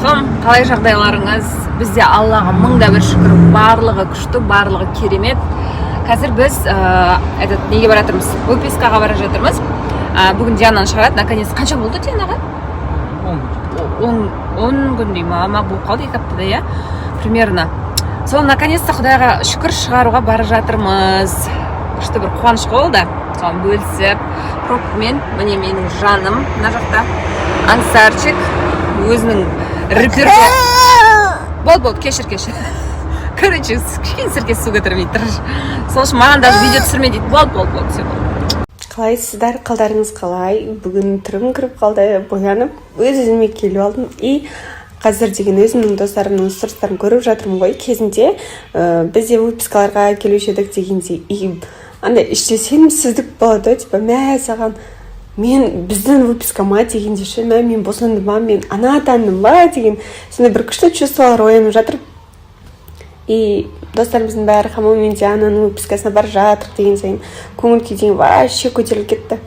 Халқым, қалай жағдайларыңыз? Бізде, Аллаға мың да бір шүкір, барлығы күшті, барлығы керемет. Қазір біз этот, неге бара жатырмыз? Выпискаға бара жатырмыз. Бүгін Диананы шығарады наконец. Қанша болды Дианаға? 10 күндей ма болып қалды, 2 аптада, иә, примерно. Сол, наконец то, құдайға шүкір, шығаруға бара жатырмыз. Күшті бір қуаныш қой ол да, соны бөлісіп пробкамен. Міне, менің жаным мына жақта, Аңсарчик өзінің репертуар. Болды, болды, кешір, кешір. Короче, кішкене сірке су көтермей тұр, сол үшін маған даже видео түсірме дейді. Болды, болды, болды, все, болды. Қалайсыздар, қалдарыңыз қалай? Бүгін түрім кіріп қалды, боянып, өз өзіме келіп алдым. И қазір деген өзімнің достарымның стористарын көріп жатырмын ғой. Кезінде біз де выпискаларға келуші едік дегендей. И андай іште сенімсіздік болады ғой, типа, мә саған, мен біздің выписка ма дегенде ше, мә, мен босандым ба, мен ана атандым ба деген сондай бір күшті чувстволар оянып жатыр. И достарымыздың бәрі Хамо мен Диананың выпискасына бара жатыр деген сайын көңіл күй деген вообще көтеріліп кетті.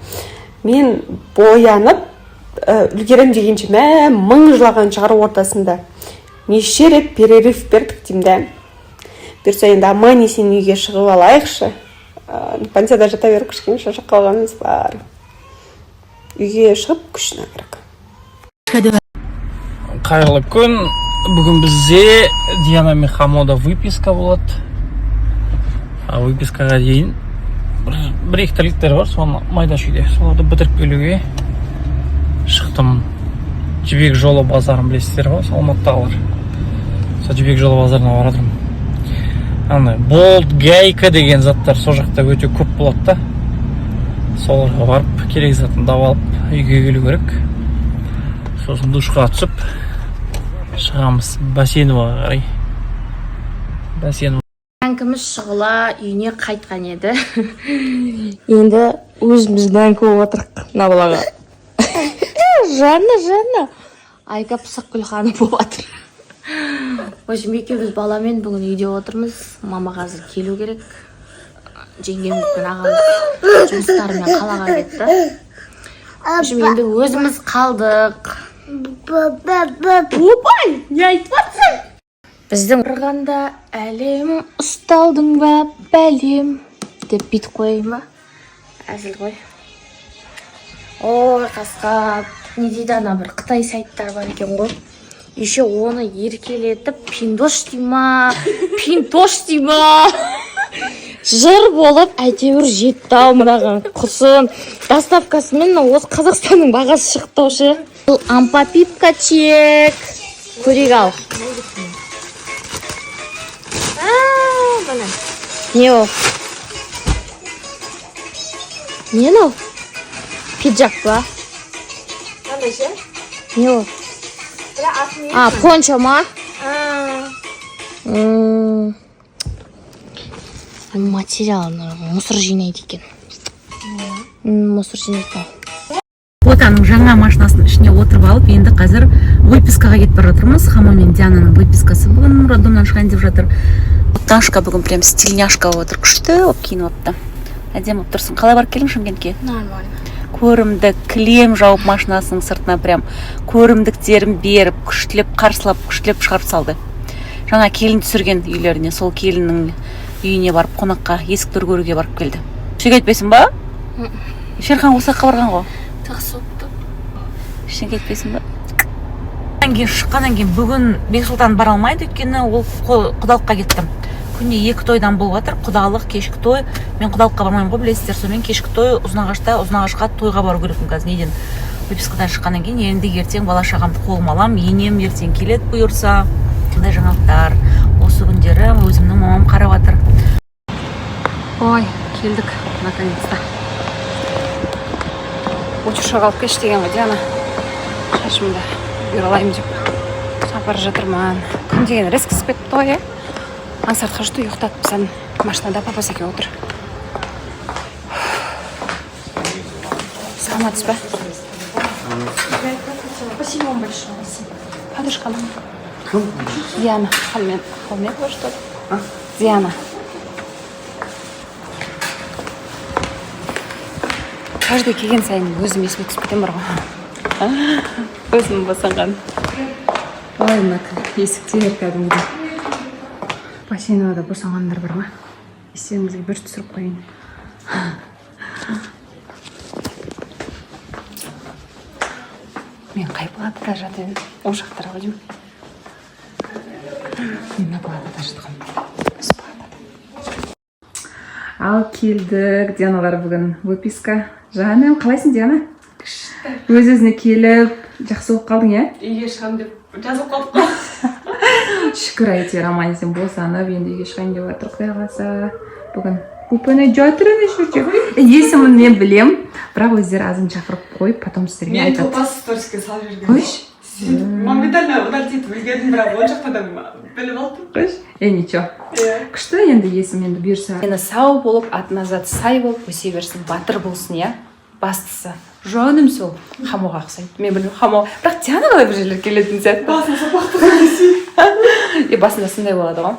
Мен боянып үлгерем дегенше, мә, мың жылаған шығар. Ортасында неше рет перерыв бердік деймін да. Бұйырса, енді аман есен үйге шығып алайықшы. Больницада жата беріп, кішкене шаршап қалғанымыз бар. Үйге шығып, күшіне керек. Қайырлы күн! Бүгін бізде Диана мен Хамода выписка болады. А выпискаға дейін бір екі тірліктер бар, соны майда шүйде, соларды бітіріп келуге шықтым. Жібек жолы базарын білесіздер ғой, сол Алматыдағылар. Сол Жібек жолы базарына бара жатырмын. Андай болт, гайка деген заттар сол жақта өте көп болады да, соларға барып, керек затымды алып, үйге келу керек. Сосын душқа түсіп шығамыз Бәсеноваға қарай, Бәсенова. Әңкіміз Шұғыла үйіне қайтқан еді. Енді өзіміз дәңкі болып отырық мына балаға. Жанна, Жанна. Айка пысық Гүлханым болып жатыр. В общем, екеуміз баламен бүгін үйде отырмыз. Мама қазір келу керек. Жеңгем пен ағамыз жұмыстарымен қалаға кетті. В общем, енді өзіміз қалдық. Опай, не айтып жатсың? Біздің тұрғанда әлем ұсталдың ба, бәлем деп бүйтіп қояйын ба? Әзіл ғой. Ой, қасқа не дейді, ана бір қытай сайттары бар екен ғой. Еще оны еркелетіп, пиндош дей ма, пинтош дей ма, жыр болып әйтеуір жетті ау мынаған құсын. Доставкасымен осы Қазақстанның бағасы шықты ау ше. Бұл ампапипка чек. Көрейік ал. А, міне. Не ол? Не мынау? Пиджак па? Қандай ше? Не ол? Бірақ атын не? А, пончо ма? Материал мусор жинайды екен. Мусор жинайды мынау. Отаның жаңа машинасының ішіне отырып алып, енді қазір выпискаға кетіп бара жатырмыз. Хамо мен Диананың выпискасы бүгін, роддомнан шығайын деп жатыр. Дашка бүгін прям стильняшка болып отыр, күшті болып киініп алыпты, әдемі болып тұрсың. Қалай барып келдің Шымкентке? Нормально. Көрімдік кілем жауып, машинасының сыртына прям көрімдіктерін беріп, күштілеп қарсылап, күштілеп шығарып салды. Жаңа келін түсірген үйлеріне, сол келіннің үйіне барып, қонаққа, есік төр көруге барып келді. Ештеңе айтпайсың ба? Шерхан осы жаққа барған ғой. Жақсы болыпты. Ештеңе айтпайсың ба? Кейін шыққаннан кейін бүгін Бексұлтан бара алмайды, өйткені ол құдалыққа кетті. Күнде екі тойдан болып жатыр: құдалық, кешкі той. Мен құдалыққа бармаймын ғой, білесіздер. Сонымен кешкі той Ұзынағашта, Ұзынағашқа тойға бару керекпін қазір, неден, выпискадан шыққаннан кейін. Енді ертең бала шағамды қолыма аламын, енем ертең келеді бұйырса. Сондай жаңалықтар. Осы күндері өзімнің мамам қарап жатыр. Ой, келдік наконец то. Очередь қалып келші деген ғой Диана. Шашымды бұйралаймын деп бара жатырмын. Күн деген резко ысып кетті ғой, иә. Аңсатқа что ұйықтатып тастадым машинада, папасы екеуі отыр. Саламатсыз ба? Спасибо вам большое. Подружка. Кім? Диана Халметова, что ли? Диана. Каждый келген сайын өзім есіме түсіп кетемін бар ғой, өзім босанған. Ой, мына есіктер кәдімгідей. Бассейнада босанғандар бар ма? Естеріңізге бір түсіріп қояйын. Мен қай палатада жатыр едім? Ол жақтар ғой деймін. Мен мына палатада жатқанмын. Осы палатада. Ал келдік, Дианалар, бүгін выписка. Жаным, қалайсың, Диана? Күшті. Өз өзіне келіп, жақсы болып қалдың, иә? Үйге шығамын деп жазылып қалдық қой. Шүкір, әйтеуір аман есен босанып, енді үйге шығайын деп жатыр, құдай қаласа. Бүгін пупені жатыр ана жерде. Есімін мен білем, бірақ өздері азын шақырып қойып, потом сіздерге Мен айтады. топас сториске салып жіберген. Қойшы. Моментально удалить етіп үлгердім, бірақ ол жақта да біліп алдым. Қойшы. Е, ничего. Иә. Күшті енді есім, енді бұйырса. Енді сау болып, атына заты сай болып өсе берсін, батыр болсын, иә. Бастысы. Жаным сол Хамоға ұқсайды. Мен білмеймін, Хамо. Бірақ Диана қалай бір жерлер келетін сияқты. Басын сопақтығы. И басында сондай болады ғой.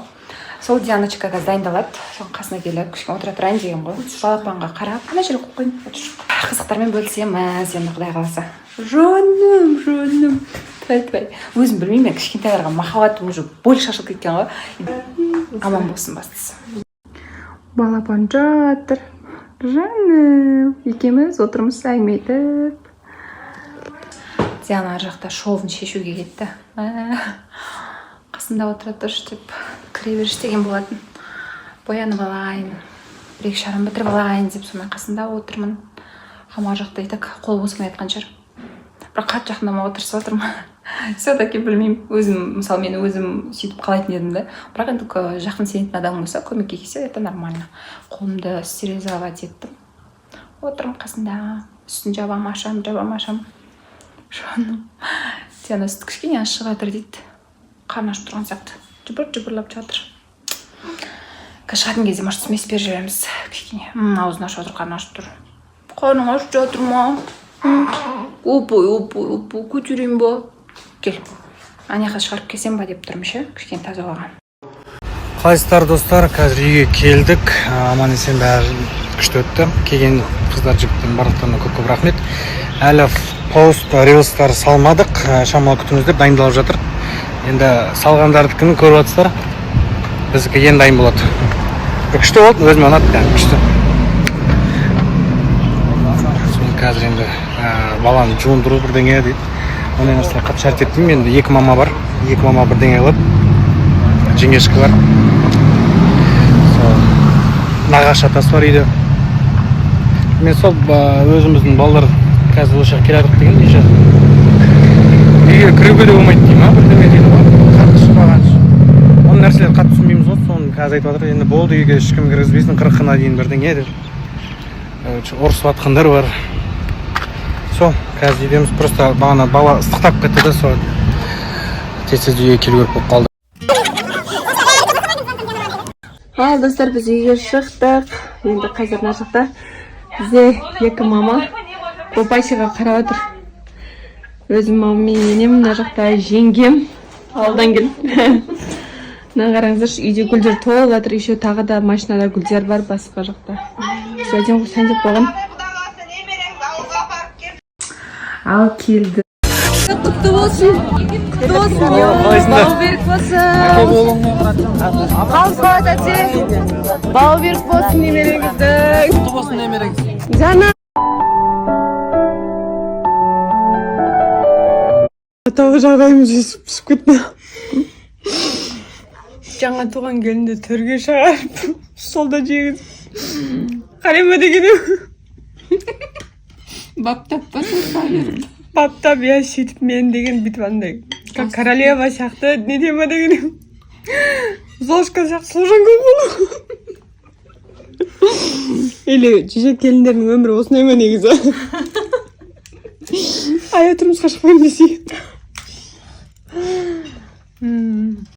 Сол Дианочка қазір дайындалады. Соның қасына келіп, кішкене отыра тұрайын деген ғой. Балапанға қарап, ана жерге қойып қояйын. Отыршы. Қызықтармен бөлісеміз енді, құдай қаласа. Жаным, жаным. Тфәй, тфәй. Өзім білмеймін, мен кішкентайларға махаббатым уже больше ашылып кеткен ғой. Аман болсын бастысы. Балапан жатыр. Жаным. Екеуміз отырмыз әңгіме айтып. Диана ар жақта шовын шешуге кетті. Қасында отыра тұршы деп, кіре берші деген болатын. Боянып алайын, бір екі шарам бітіріп алайын деп, сонымен қасында отырмын. Хамо ар жақта и так қол босамай жатқан шығар. Бірақ қатты жақындамауға тырысып жатырмын. Все таки білмеймін, өзім, мысалы, мен өзім сөйтіп қалайтын едім да. Бірақ енді жақын сенетін адам болса, көмекке келсе, это нормально. Қолымды стерилизовать еттім. Отырмын қасында, үстін жабам, ашам, жабам, ашам. Жаным. Диана сүт кішкене ашық жатыр дейді. Қарны ашып тұрған сияқты. Жыбыр жыбырлап жатыр. Қазір шығатын кезде, может, смесь беріп жібереміз. Кішкене. Аузын ашып отыр, қарны ашып тұр. Қарның ашып жатыр ма? Опой, опой, опой, көтерейін ба? Кел. Ана жаққа шығарып келсем ба деп тұрмын ше, кішкене таза ауаға. Қалайсыздар, достар? Қазір үйге келдік. Аман есен бәрі күшті өтті. Келген қыздар, жігіттердің барлықтарына көп көп рахмет. Әлі пост, рилстар салмадық. Шамалы күтіңіз деп дайындалып жатыр. Енді салғандардікін көріп жатсыздар, біздікі енді дайын болады. Бір күшті болды, өзіме ұнады бәрі, күшті. Соны қазір енді баланы жуындыру бірдеңе дейді, ондай нәрселер қатты шарт етпеймін. Енді екі мама бар, екі мама бірдеңе қылады, жеңешкі бар, сол нағашы атасы бар үйде. Мен сол өзіміздің балалар қазір осы жаққа келе жатырмық деген, еще үйге кіруге де болмайды дей ма, бірдеме дейді ғой, қатты шықпаған. Оның нәрселерді қатты түсінбейміз ғой. Соны қазір айтып жатыр, енді болды, үйге ешкім кіргізбейсің 40-ына дейін бірдеңе деп. Короче, ұрысып жатқандар бар. Сол қазір үйдеміз. Просто бағана бала ыстықтап кетті да, сол тез тез үйге келу керек болып қалды. Ал, достар, біз үйге шықтық. Енді қазір мына жақта бізде екі мама бопайшыға қарап отыр. Өзім мамам мен енем, мына жақта жеңгем ауылдан келіп. Мына қараңыздаршы, үйде гүлдер толып жатыр. Еще тағы да машинада гүлдер бар басқа жақта. Все әдемі қылып сәндеп қойған. Ал келді. Құтты болсын. Құтты болсын. Қалайсыңдар? Бауы берік болсын. Қалыңыз қалай, тәте? Бауы берік болсын немереңіздің. Құтты болсын немереңіз. Жана. Аталы жағдайымыз өсіп пісіп кетті. Жаңа туған келінді төрге шығарып, столда жегізіп. Қарай ма деген едім. Баптап па? Баптап, иә, сөйтіп мен деген бүйтіп андай, как королева сияқты не дей ма деген едім. Золушка сияқты служанка болды. Или жезөкше келіндердің өмірі осындай ма негізі? Ая, тұрмысқа шықпаймын десе.